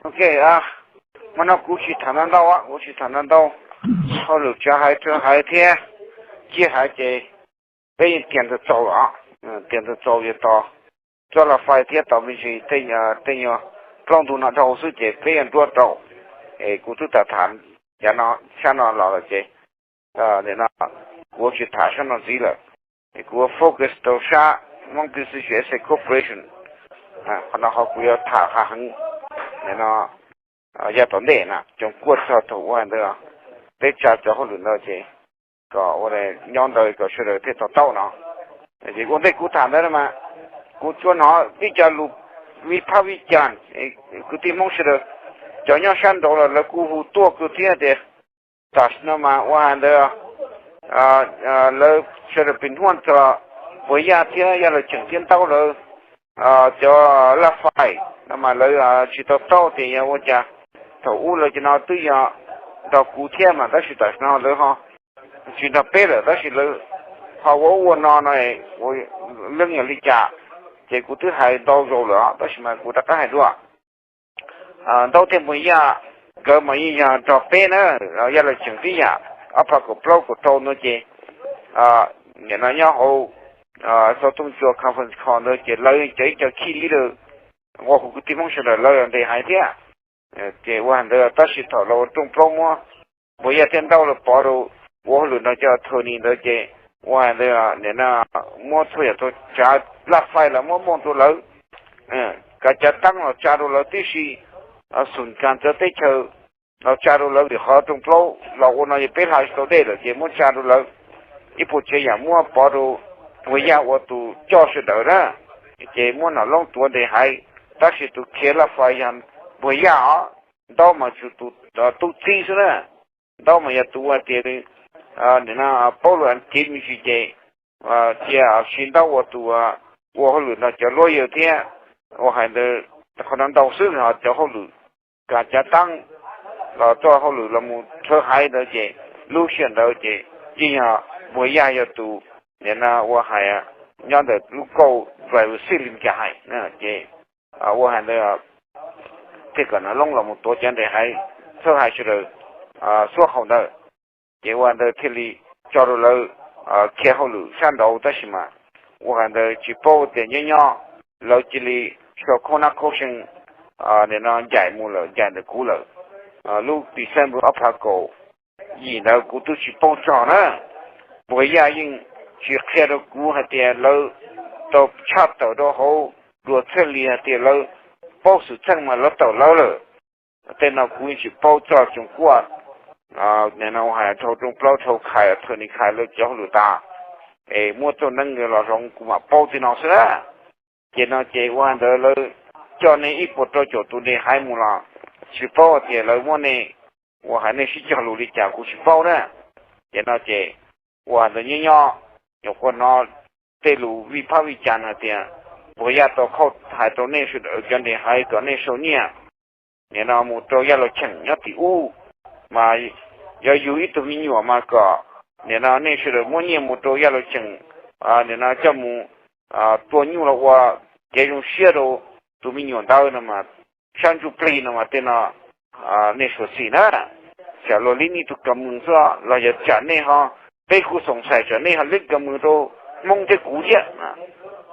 Ok, hmo no kuv tsis tham ntau ntau, kuv tsis tham ntau ntau. Hauj lwm tsav haiv rau haiv thiab ciaj haiv ces peb yeej tiav ntawd txaus lawm, tiav ntawd txaus yog tos txoj laj fais thiab tos me ntsis tej nyuag plaub ntug no dhau xwb ces peb yeej nruab rau. Es kuv twb tham tham cov no sab no los lawm ces no kuv tsis tham sab no ntxiv lawm. Es kuv focus rau sab Hmoob Business U S A Corporation. Qhov no ho kuv yuav tham qhov heev, no yog tom ntej na, coom kuaj txog thaum ua ntawd peb tsa cov hauj lwm ntawd ces kom ua nyob ntawd kom sawv daws thiaj to taub no. Ces ua ntej kuv tham ntawd mas kuv tsuas hnov tib co lus vij phab vij cas, kwv tij Hmoob sawv daws cov nyob sab nraud los lawv kuj hu tuaj kawg thiab tias tam sim no mas ua hais ntawd lawv sawv daws pim huaj txog Npuag Yaj thiab Yaj Laus Cheem thiab Ntaub lawv cov laj fais no mas lawv tsis to taub tias yog ua cas thaum ub lawv cov no twb yog nrog kuv thiab mas tab sis tam sim no lawv ho tsis nrog peb lawm tab sis lawv ho ua ua no no ua leej yog li cas. Ces kuv twb hais ntau zaus lawm tab sis mas kuv rov qab hais dua. Ntaub thiab Npuag Yaj nkawd mas yeej yog nrog peb na, Yaj Laus Cheem tib yam, ob phav kaum plaub kaum rau no ces nim no nyob hauv Xov Tooj Cua Conference Call ntawd ces lawv cov ib co khij leader uas hu kwv tij Hmoob sawv daws lawv nres haiv thiab. Ces ua hais ntawd tab sis thaum los ua rooj plaub muab Npuag Yaj thiab Ntaub lawv pov rau ua hauj lwm no cov attorney ntawd ces ua hais ntawd nim no muab txhua yam tau tsav laj fais los muab mooj rau lawv, kav cav taab los tsa rau lawv tib si, xum kas txawv teb chaws los tsa rau lawv vim qhov rooj plaub los ua no yog peb hla tsis tau dej lawm ces muab tsa rau lawv. Ib puas tsav yam muab pov rau Npuag Yaj ua tus coj sawv daws na, ces muab Nom Loob tuav nres haiv, tab sis tus khiav laj fais yog Npuag Yaj os, Ntaub mas tsuas tus tub txib xwb na. Ntaub mas yog tus ua tias nim no paub lus Askiv me ntsis ces cia siv Ntaub ua tus ua hauj lwm no cov luab yawg thiab ua hais ntawd qhov no ntau xwb ho cov hauj lwm kav cav taab los txoj hauj lwm los mus rhawv haiv ntawd ces lub sij hawm ntawd ces yeej yog Npuag Yaj yog tus nim no ua hais nyob ntawm lub kauj driver seat li cas hais ces ua hais ntawd thiaj kom Nom Loob los mus tuav cov nres haiv txhawb hais sawv daws xuab hau ntawd. Ces ua ntawd thiaj li tso rau lawv khiav hauj lwm sab nraud tab sis mas ua hais ntawd tsis paub tias nyob nyob lawv cia li sau khoob nab khoob see nim no ncaim mus lawm, ncaim ntawm kuv lawm. Lub December ob phav kaum yim ntawd kuv twb tsis paub txog na. Npuag Yaj yeej tsis qhia rau kuv hais tias lawv tau tshaj tawm rau hauv dua txheej li hais tias lawv paub xwm txheej mas lawv tawm lawv lawm. Tej no kuv yeej tsis paub txog tsoos kuaj, nim no hais dhau rooj plaub dhau khais thawj nis khais lawv cov hauj lwm tas, es muab txoj neeb los zoo kuv mam paub tej no xwb na. Ces no ces ua hais ntawd lawv coj nej ib puas rau caum tus nres haiv mus los tsis paub tias lawv muab nej ua hais nej sib cog lus li cas kuv tsis paub na. Ces no ces ua hais ntawd nyob nyob, nyuam qhuav hnov tej lus vij phab vij cas hais tias Npuag Yaj tau qhauj hais rau nej sawv daws cov nres haiv kom nej sau nyiaj. Nim no mus rau Yaj Laus Cheem nyob tim ub, mas yog yug ib tug me nyuam mas kom nim no nej sawv daws muab nyiaj mus rau Yaj Laus Cheem, nim no coj mus tua nyuj los ua kev zoo siab rau tus me nyuam ntawd no mas, sab ntsuj plig no mas tej no nej suav xim na, tsam luag li nej tus ka mws xwb los yog tsam nej ho, peb kuj xoom xais tsam nej ho li ka mws rau Hmoob thiab kuv thiab.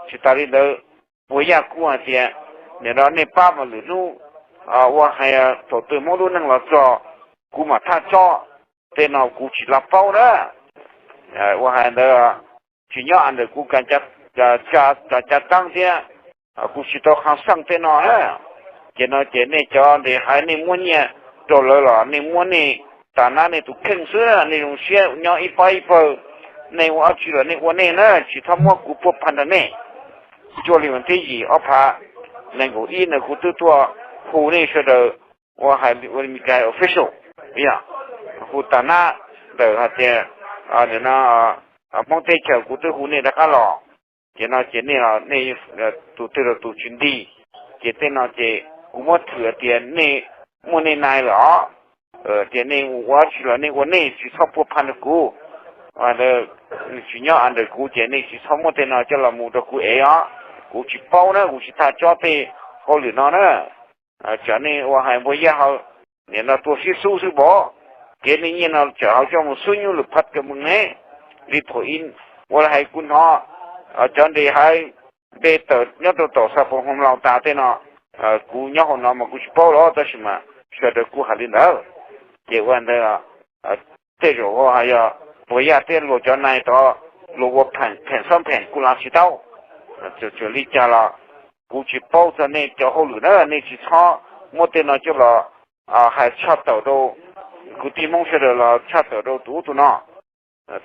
Tsis tas li ntawd, Npuag Yaj kuj hais tias nim no nej pab mas lwm hnub ua hais thaum twg Hmoob lub neej los txog kuv mam thaj tsob, tej no kuv tsis los paub na. Ua hais ntawd tsis nyob ntawm kuv kav cav taab thiab, kuv tsis tau qha xeej tej no na. Ces no ces nej cov nres haiv nej muab nyiaj rau lawv los nej muab nej tas nab nej tus kheej xwb, nej zoo siab nyob ib pab ib pawg, nej ua dab tsi los nej ua nej na, tsis txhob muab kuv puag pha nrog nej. Cuaj hli vas thib yim ob phav nees nkaum ib ntawd kuv twb tuaj hu nej sawv daws ua hais ua li Meskas official, yog hu tas nab ntawm hais tias nim no Hmoob teb chaws kuv twb hu nej rov qab los. Ces no ces nej nej tus twg los tus tsis nti, ces tej no ces kuv muab thwm tias nej muaj nej nai lawm os, tias nej ua dab tsi los nej ua nej tsis txhob puag pha nrog kuv. Tsis nyob ntawm kuv ces nej tsis txhob muab tej no coj los mus rau kuv ev os. Kuv tsis paub na, kuv tsis thaj tsob tej hauj lwm no na. Tsam nej ua hais Npuag Yaj ho nim no tua sib xub xwb pom, kev nej nyiaj no tsam ho coj mus xub nyuj lwm phaj ka mees ne. Li thaum ub ua li hais kuv hnov cov nres haiv npe tawm nyob rau tom Xapoos Hoo Laus tas tej no, kuv nyob hauv no mas kuv tsis paub los tab sis mas sawv daws kuj hais li ntawd. Ces ua ntawd tej zaum ua hais yog Npuag Yaj thiab luag cov nai tod luag ua pheem xob pheem kuj los tsis tau. Txawm li cas los kuv tsis paub txog nej cov hauj lwm na, nej tsis txhob muab tej no coj los hais tshaj tawm rau kwv tij Hmoob sawv daws los tshaj tawm rau tus ub tus no.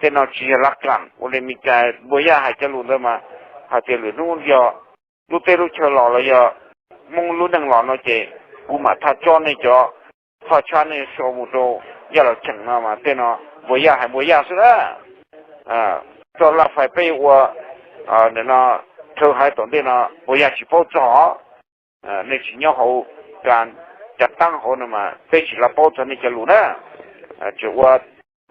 Tej no tsis yog laj kam ua li Mes Kas Npuag Yaj hais cov lus ntawd mas hais tias lwm hnub yog lub teb lub chaw los los yog Hmoob lub neej los no ces kuv mam thaj tso nej cov thoj tshab nej sau mus rau Yaj Los Cheem no mas tej no Npuag Yaj hais Npuag Yaj xwb na. Txoj laj fais peb yuav ua no, chaw hais tom ntej no Npuag Yaj tsis paub txog. Nej tsis nyob hauv, cas taab hauv no mas peb tsis laj paub txog nej cov lus na. Tseem ua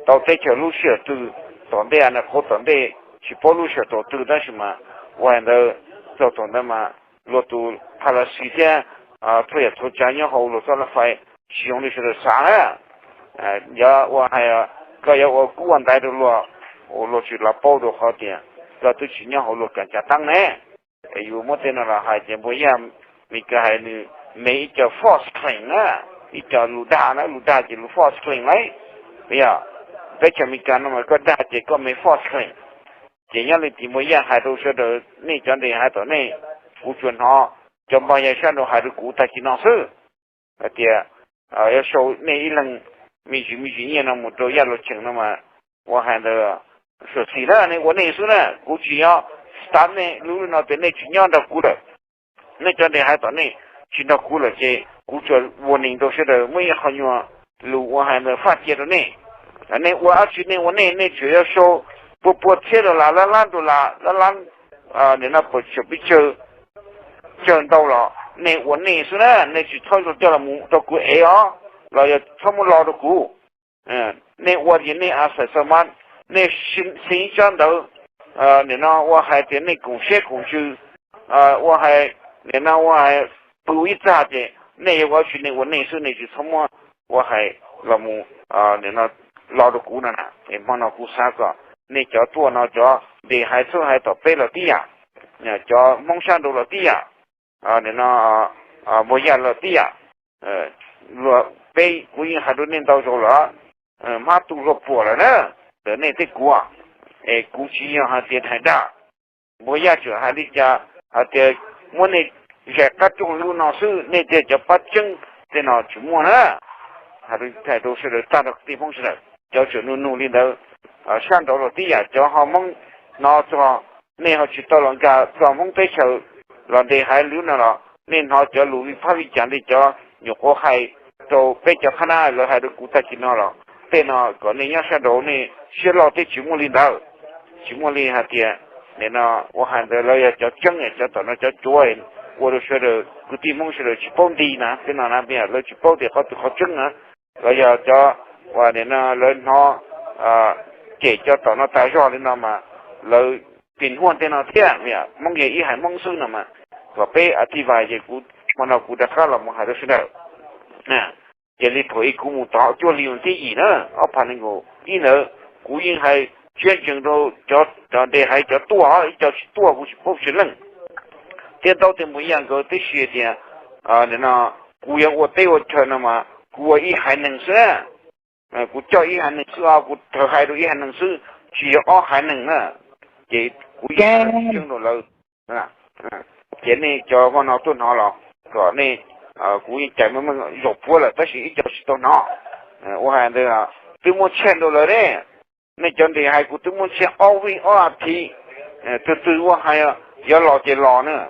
tau teb chaws lub sij hawm twg tom ntej no, qhov tom ntej tsis paub lub sij hawm thaum twg tab sis mas ua hais ntawd txog thaum ntawd mas luag tus phas las xis thiab txhua yam txhua tsav nyob hauv luag txoj laj fais tsis zoo li sawv daws xav na. Yog ua hais koj yuav ua kub ua ntaiv rau luag, ua luag tsis laj paub rau qhov tias koj twb tsis nyob hauv luag kas cas taab ne. Yus muab tej no los hais ces Npuag Yaj Mes Kas hais nws me ib co false claim na, ib co lus dag na, lus dag ces lus false claim lauj. Yog teb chaws Mes Kas no mas koj dag ces koj me false claim. Ces nyob li tim Npuag Yaj hais rau sawv daws nej cov nres haiv tom nej, kuv tsuas hnov cov Npuag Yaj sab nraud hais rau kuv tag kis no xwb hais tias yuav sau nej ib leeg me ntsis me ntsis nyiaj no mus rau Yaj Los Cheem no mas ua hais ntawd xwb xis na, nej ua nej xwb na, kuv tsis yog stop nej lub no tias nej tsis nyob nrog kuv lawm. Nej cov nres haiv tom nej tsis nrog kuv lawm ces kuv tsuas warning rau sawv daws muab ib qho nyuag lus ua hais ntawd faj cia rau nej. Nej ua dab tsi nej ua nej, nej tseem yuav sau pua pua txhiab dollar, lab lab dollar, lab lab, nim no pam tseem pib tsawg tsawg ntau los nej ua nej xwb na, nej tsis txhob coj los mus rau kuv ev os, los yog txhob muab lo rau kuv. Nej ua ces nej a xais xa mab, nej xeev ib tsab ntawv, nim no ua hais tias nej koom siab koom ntsws, ua hais nim no ua hais pw ib txaj ces nej yuav ua tsi nej ua nej xwb, nej tsis txhob muab ua hais los mus nim no lo rau kuv no na. Es hmo no kuv xav kom nej cov tuaj no cov nres haiv txhub haiv tom peb los tib yam, cov Hmoob sab nraud los tib yam, nim no Npuag Yaj los tib yam, luag peb kuv yeej hais rau nej ntau zaus lawm, hmab tu luag puam lawm na, ntawm nej thiab kuv. Es kuv tsis yog hais tias hais dag, Npuag Yaj tseem hais li cas hais tias muab nej zais qab rooj lub no xwb, nej tiag cov pab tseeb tej no tsis muaj na. Hais rau sawv daws tag nrho kwv tij Hmoob sawv daws, cov tseem nug nug li ntawd, sab nraud los tib yam, cov ho Hmoob hnov txog, nej ho tsis tau los nkag txog Hmoob teb chaws los nres haiv lub no los nej hnov cov lus li phab li cas li cov nyuam qhuav hais rau peb cov qhab nab lawv hais rau kuv tag kis no los tej no kom nej nyob sab nraud nej siab loj thiab, tsis muaj li ntawd. Tsis muaj li hais tias nim no ua hais ntawd lawv yog cov tseeb, cov tom no cov cuav ua rau sawv daws kwv tij Hmoob sawv daws tsis paub nti na, tej no na lawv tsis paub tias qhov twg qhov tseeb na. Los yog cov uas nim no lawv hnov cem cov tom no tas zog li no mas lawv pim huaj tej no thiab, Hmoob yog ib haiv Hmoob xwb no mas kom peb a thij vas es kuv hmo no kuv rov qab los mus hais rau sawv daws. Ces li thaum ub kuv mus tod cuaj hli vas thib yim na, ob phav nees nkaum ib ntawd kuv yeej hais siab ntsees rau cov nres haiv cov tuaj, ib co tsis tuaj kuv tsis paub tsis leej. Thiab ntaub tej Npuag Yaj nkawd tib si tias nim no kuv yuav ua teb ua chaw no mas kuv ua ib haiv neeg xwb. Kuv coj ib haiv neeg xwb os, kuv raws hais rau ib haiv neeg xwb, tsis yog ob haiv neeg na. Ces kuv yeej hais tseeb rau lawv. Ces nej cov vaj no tuaj hnov los kom nej, kuv yeej cais meej meej zaum puav lawm tab sis ib co tsis tau hnov. Ua hais ntawd twb muab tsheej rau lawv ne. Nej cov nres haiv kuv twb muab tsheej ob vij ob a thiv, twg twg ua hais yuav los ces los na.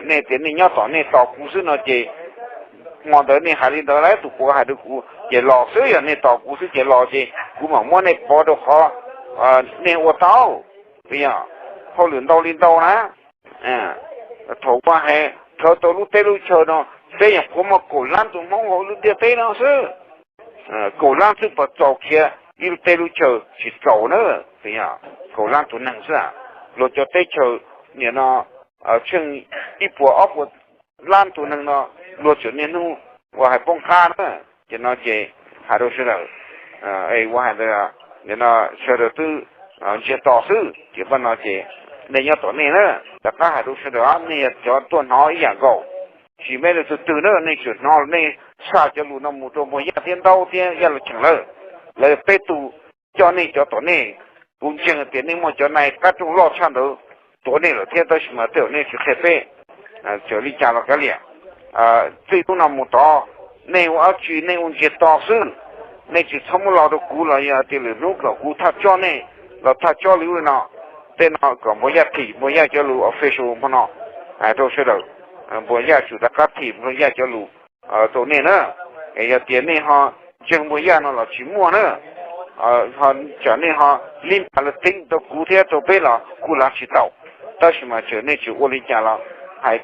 Nej tias nej nyob tom nej tos kuv xwb no ces hmo ntawd nej hais li ntawd lawm, tus puav hais rau kuv ces los xwb, yog nej tos kuv xwb ces los ces kuv mam muab nej pov rau qhov nej ua tau. Yog hauj lwm ntau li ntau na. Thaum ua hais rhawv tau lub teb lub chaw no, peb nyuam qhuav muaj kaum lab tus Hmoob hauv lub ntiaj teb no xwb. Kaum lab xwb puas txaus khiav ib lub teb lub chaw? Tsis txaus na. Kaum lab tus neeg xwb, luag cov teb chaws nim no tsheej ib puas ob puas lab tus neeg no, luag tseem niaj hnub ua hais poob qab na. Ces no ces hais rau sawv daws, ua hais ntawd, nim no sawv daws twb ntsiag to xwb ces paj no ces nej nyob tom nej na. Rov qab hais rau sawv daws, nej yog cov tuaj hnov ib yam nkaus, tsis muaj leej twg twg na, nej tseem hnov nej xa cov lus no mus rau Npuag Yaj thiab Ntaub thiab Yaj Los Cheem lawm, lawv peb tug coj nej cov tom nej. Kuv ntseeg tias nej muaj cov nai qab rooj loj tshaj ntawd tuav nej lawm thiab, tab sis mas tej zaum nej tsis qhia peb, txawm li cas los kav liam. Txij hnub no mus tod, nej ua dab tsi nej ua ntsiag to xwb, nej tsis txhob muab lo rau kuv los yog tias lwm hnub kom kuv thaj tsob nej los thaj tsob li ub li no. Tej no kom Npuag Yaj thim Npuag Yaj cov lus official hmo no hais rau sawv daws. Npuag Yaj tsum rov qab thim Npuag Yaj cov lus rau nej na. Es yog tias nej ho ntseeg Npuag Yaj no los tsis muaj na, ho tsam nej ho li npam la teeb rau kuv thiab rau peb los kuj lav tsis tau. Tab sis mas txawm nej tseem ua li cas los hais,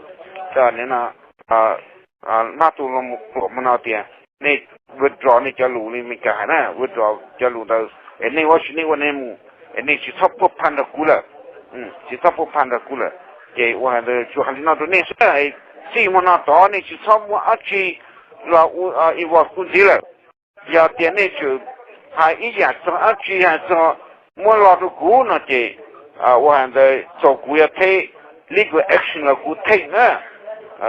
mab tu pluam hmo no tias nej withdraw nej cov lus li Meskas hais na, withdraw cov lus ntawd es nej ua tsis nej ua nej mus, es nej tsis txhob phuaj pha nrog kuv lawm. Tsis txhob phuaj pha nrog kuv lawm. Ces ua hais ntawd tsuas hais li no rau nej xwb, txij hmo no tod nej tsis txhob muaj dab tsi los ua involve kuv ntxiv lawm. Yog tias nej tseem hais ib yam txog dab tsi hais txog muab lo rau kuv no ces ua hais ntawd txaus kuv yuav take legal action los kuv take na,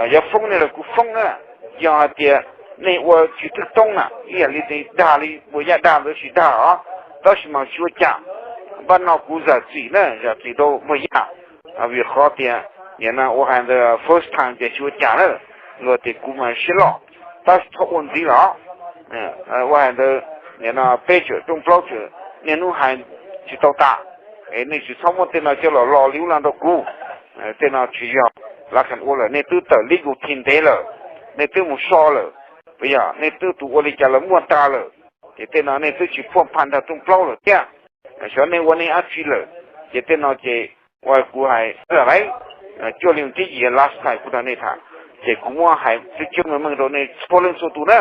yuav foob nej los kuv foob na. Yog hais tias nej ua tsis twb toob na, ib yam li dag li Npuag Yaj dag ntawd tsis dag os, tab sis mas tsis ua cas. Npaj no kuv zam txim na, zam txim rau Npuag Yaj, vim qhov tias nim no ua hais ntawd first time ces tsis ua cas na, luag tias kuv mas siab loj, tab sis txhob ua ntxiv los. Ua hais ntawd nim no peb tseem rooj plaub tseem niaj hnub hais tsis tau tas, es nej tsis txhob muab tej no coj los lo li ub lo nrog kuv. Tej no tsis yog lav khees ua lawm, nej twb tawm legal team ntev lawm, nej twb mus so lawm, puas yog? Nej twb tus ua li cas los muaj tas lawm, ces tej no nej twb tsis phuaj pha nrog rooj plaub lawm thiab. Xyov nej ua nej dab tsi lawm, ces tej no ces ua kuv hais lawm, cuaj li tib yim last time kuv nrog nej tham, ces kuv muab hais tseeb tseeb meej meej rau nej txhua leej txhua tus na.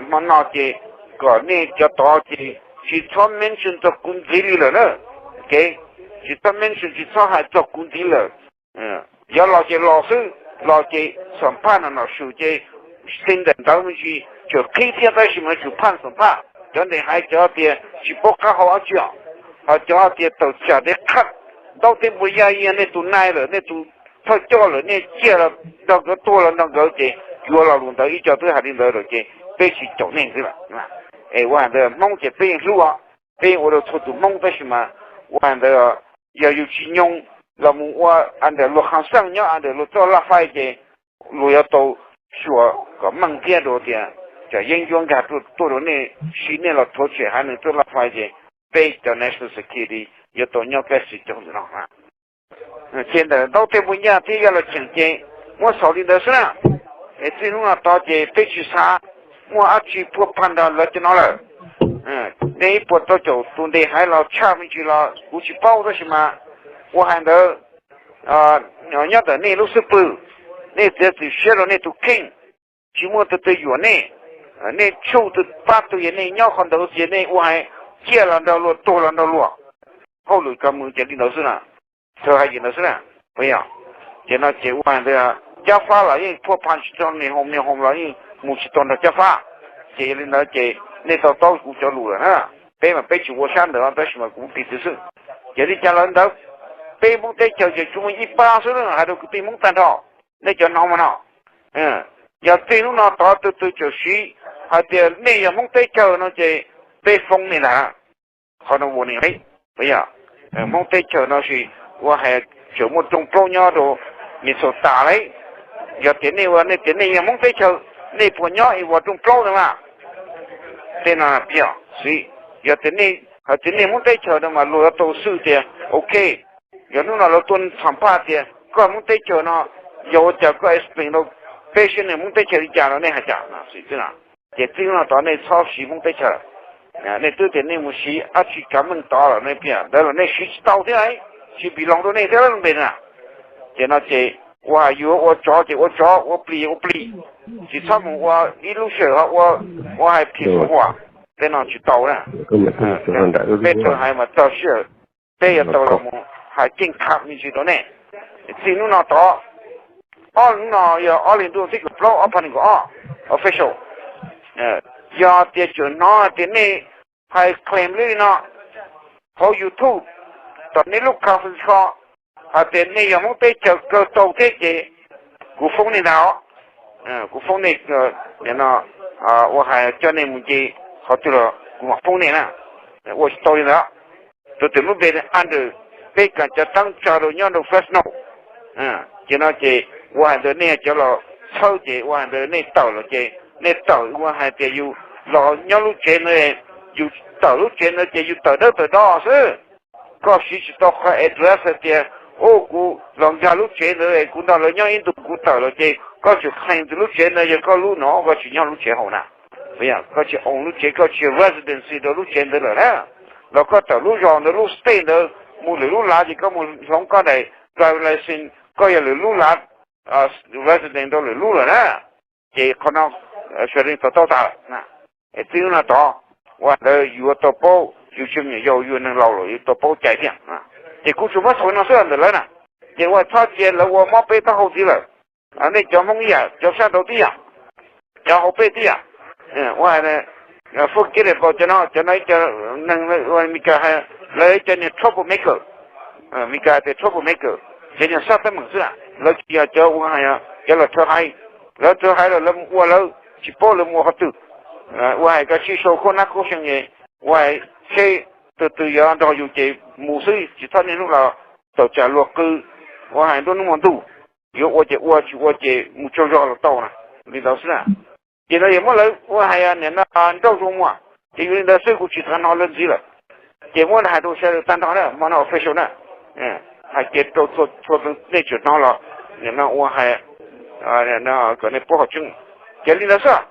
Hmo no ces kom nej cov tod ces tsis txhob mention txog kuv ntxiv li lawm na. Ok, tsis txhob mention, tsis txhob hais txog kuv ntxiv lawm. Yog los ces los xwb, los ces xam phaj no nom su ces xi ntawm ntawd me ntsis tseem qhib thiab, tab sis mas tsum phaj xam phaj. Cov ntes hais cov tias tsis paub qab hau dab tsi os, ho cov tias tawm tsam ntev qhab, Ntaub thiab Npuag Yaj yog nej tus nai lawm, nej tus thawj coj lawm, nej ciaj los nrog nkawd, tuag los nrog nkawd, ces yuav lo lus ntawd ib co twb hais li ntawd lawm ces peb tsis caum nej xwb lawm. Es ua hais ntawd Hmoob ces peb yeej hlub os, peb yeej ua rau txhua tus Hmoob, tab sis mas ua hais ntawd yog yus tsis nyoo los mus ua under luag qhas xeej, nyob under luag txoj laj fai ces luag yuav tau xyuas kom meej thiab rau tias tsam yeeb ncuab nkag tuaj rau nej, sim nej los rhuav tshem haiv neeg txoj laj fai ces peb cov national security yuav tau nyob peb xwm cov ntawm no. Ces ntawm Ntaub thiab Npuag Yaj thiab Yaj Los Cheem ces muab xaus li ntawd xwb na. Es txij hnub no tod ces peb tsis xav muaj dab tsi phuaj pha nrog lawv cov no lawm. Nej ib puas rau caum tus ntes hais los tshaj me ntsis los kuv tsis paub, tab sis mas ua hais ntawd nyob ntawm nej lub xub pwg, nej txiav txim siab rau nej tus kheej, tsis muaj tus twg yuam nej. Nej tshuj tus pab tus yog nej nyob qhov ntawd ces nej ua hais ciaj los nrog luag, tuag los nrog luag. Hauj lwm kawg mus ces li ntawd xwb na, txhawj hais li ntawd xwb na. Puas yog? Ces no ces ua hais ntawd Cab Fab los yeej phuaj pha tsis txog, Niam Hoos, Niam Hoos los yeej mus tsis tau nrog Cab Fab. Ces yog li ntawd ces nej to taub kuv cov lus lawm na. Peb mas peb tsis ua sab ntawd, tab sis mas kuv piv txwv xwb. Ces li cas los ntawd, peb Hmoob teb chaws ces tsuas muaj ib pab xwb na, hais rau kwv tij Hmoob tag nrho, nej cov hnov mas no. Yog txij hnub no tod tus twg tseem siv hais tias nej yog Hmoob teb chaws no ces peb foob nej ntag. Qhov no ua ne, puas yog? Hmoob teb chaws no sis ua hais tseem muaj rooj plaub nyob rau Minnesota lawm. Yog tias nej ua nej tias nej yog Hmoob teb chaws, nej puas nyob es ua rooj plaub no mas? Tej no puas yog? Xwb, yog tias nej hais tias nej Hmoob teb chaws no mas luag yuav tau xwm tias ok, yog hnub no lawv tuaj xam phaj tias koj Hmoob teb chaws no, yog ua cas koj explain rau peb saib nej Hmoob teb chaws li cas no nej hais cas no xwb na. Ces txij hnub no tod nej txhob siv Hmoob teb chaws. Nej twb tias nej mus siv dab tsi kav meej tod lawm, nej piam ntawd los nej siv tsis tau thiab, tsis pim loos rau nej thiab lub npe na. Ces no ces ua yuav ua tsov ces ua tsov, ua plis ua plis, tsis txhob mus ua ib lub sij hawm ho ua, ua hais phim hu huam, tej no tsis tau na. Peb txawj hais mas txog sij hawm peb yuav tau los mus hais ceeb kham me ntsis rau nej. Txij hnub no tod Ob hnub no yog ob hlis ntuj thib kaum plaub ob phav nees nkaum ob, official. Yog tias tseem hnov tias nej hais claim li no hauv YouTube, tom nej lub conference call, hais tias nej yog Hmoob teb chaws kaw tau thiab ces kuv foob nej ntag. Kuv foob nej, ua hais coj nej mus nce qhov twg los kuv mam foob nej na. Ua tsis tau li ntawd. Tus twg lub npe under, peb kag cov teeb tsa rau nyob rau Fresno. Ces no ces ua hais ntawd nej cov los txhawb ces ua hais ntawd nej tawm los ces nej tawm ua hais tias yus los nyob lub tsev ntawd, yus tawm lub tsev ntawd ces yus tawm dawb tawm do xwb. Koj siv tsis tau qhov address hais tias, u, kuv los nkag lub tsev ntawd, kuv nrog lawv nyob ib ntus kuv tawm los ces koj tseem claim tias lub tsev ntawd yog koj lub no, koj tsis nyob lub tsev hauv na. Koj tsis own lub tsev, koj tsis residency rau lub tsev ntawd lawm na. Los koj tawm lub zos ntawd, lub state ntawd mus lwm lub lav ces koj mus hloov koj daim driver license, koj yog lwm lub lav, resident rau lwm lub lawm na. Ces qhov no sawv daws tau taub tas lawm. Txij hnub no tod, ua ntawd yuav tau paub, yus tsis me nyuam yaus, yus neeg laus lawm yuav tau paub cai thiab. Ces kuv tsuas muab xaus no xwb ntawm lawv na. Ces ua txhob cia lawv ua mob peb taub hau ntxiv lawm. Nej cov Hmoob ib yam, cov sab nraud tib yam, cov hauv peb tib yam. Ua forget about cov no, cov no ib co neeg Meskas, lawv ib co niag trouble maker. Meskas tias trouble maker, cov niag sab teeb meem xwb na, lawv tsis yog cov ua, cov los rhawv haiv. Lawv rhawv haiv los lawv mus ua lawv tsis paub lawv mus ua qhov twg. Ua hais koj sib sau khaub nab khaub xyee es ua hais seb tus twg yuav nrog yus ces mus xwb, tsis txhob niaj hnub los tawm tsam luag qw, ua hais nruab hnub hmo ntuj. Yuav ua ces ua, tsis ua ces mus tsaug zog los tau na. Li ntawd xwb na. Ces no yog muab lawv ua hais nim no nrauj zoo muag, ces yog li ntawd xwb, kuv tsis xav hnov lawv ntxiv lawm. Ces muab hais rau sawv daws tag nrho na, hmo no official na, hais kiag rau txhua tus nej tseem hnov los, nim no ua hais kom nej paub qhov tseeb. Ces li ntawd xwb.